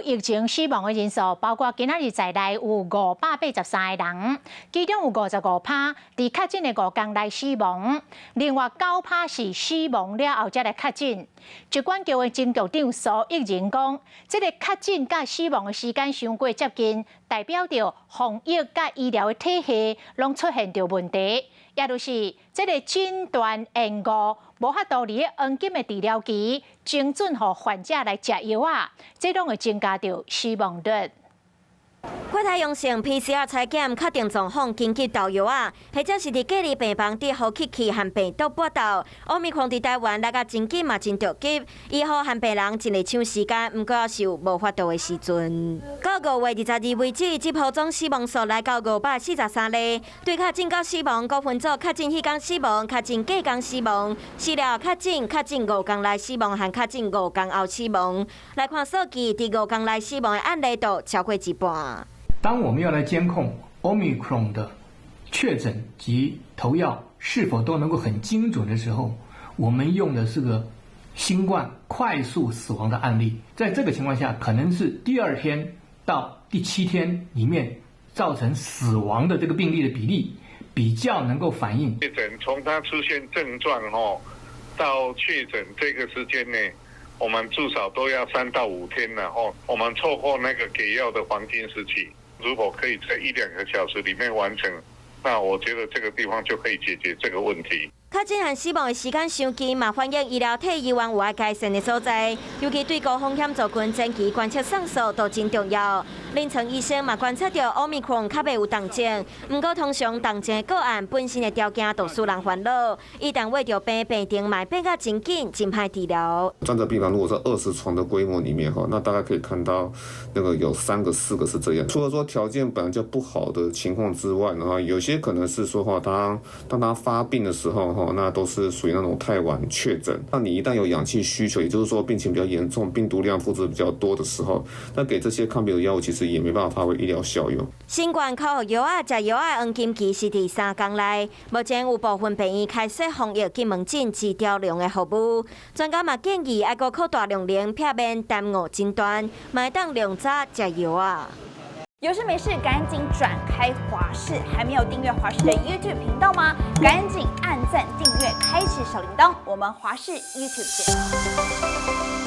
疫情死亡的人數，包括今仔日在內有583個人，其中有55%佇確診的5天內死亡，另外9%是死亡了後才來確診。疾管局的前局長蘇益仁講，這個確診佮死亡的時間傷過接近，代表著防疫佮醫療的體系攏出現著問題，也就是這個診斷延誤，無法度佇咧黃金的治療期精準予患者來食藥仔，這攏會增加著死亡率。國泰陽性 PCR 採檢確定狀況，緊急投藥仔，或者是佇隔離病房佇呼吸器和病毒搏鬥。奧密克戎佇台灣來甲真緊嘛真著急，醫護和病人盡力搶時間，毋過也是有無法度的時陣。到5月22為止，這波總死亡數來到543例，對確診到死亡，閣分做確診彼工死亡、確診隔工死亡、死了確診、確診5工內死亡和確診5工後死亡。來看數據，佇五工內死亡的案例都超過一半。當我們要來監控 Omicron 的確診及投藥是否都能夠很精準的時候，我們用的是個新冠快速死亡的案例。在這個情況下，可能是第二天到第七天裡面造成死亡的這個病例的比例，比較能夠反映。確診從他出現症狀吼到確診這個時間呢，我們至少都要3到5天了吼，我們錯過那個給藥的黃金時期。如果可以在一兩個小時裡面完成，那我覺得這個地方就可以解決這個問題。確診和死亡的時間傷近，嘛反映醫療體系猶有愛改善的所在。尤其對高風險族群前期觀測送數都真重要。臨床醫生嘛觀察著奧密克戎較袂有重症，毋過通常重症個案本身的條件就使人煩惱。一旦秽著病，病情嘛變甲真緊，真歹治療。專責病房如果說20床的規模裡面哈，那大概可以看到那個有三個、四個是這樣。除了說條件本來就不好的情況之外呢，有些可能是說話，當他發病的時候。那都是屬於那種太晚確診。那你一旦有氧氣需求，也就是說病情比較嚴重、病毒量複製比較多的時候，那給這些抗病毒藥物其實也沒辦法發揮醫療效用。新冠口服藥仔、食藥仔黃金期是佇3工內，目前有部分病院開設防疫及門診一條龍的服務。專家嘛建議，愛閣擴大量能，避免耽誤診斷，嘛會當量早食藥仔。有事沒事趕緊轉開華視，還沒有訂閱華視的 YouTube 頻道嗎？趕緊按讚、訂閱、開啟小鈴鐺，我們華視 YouTube 見。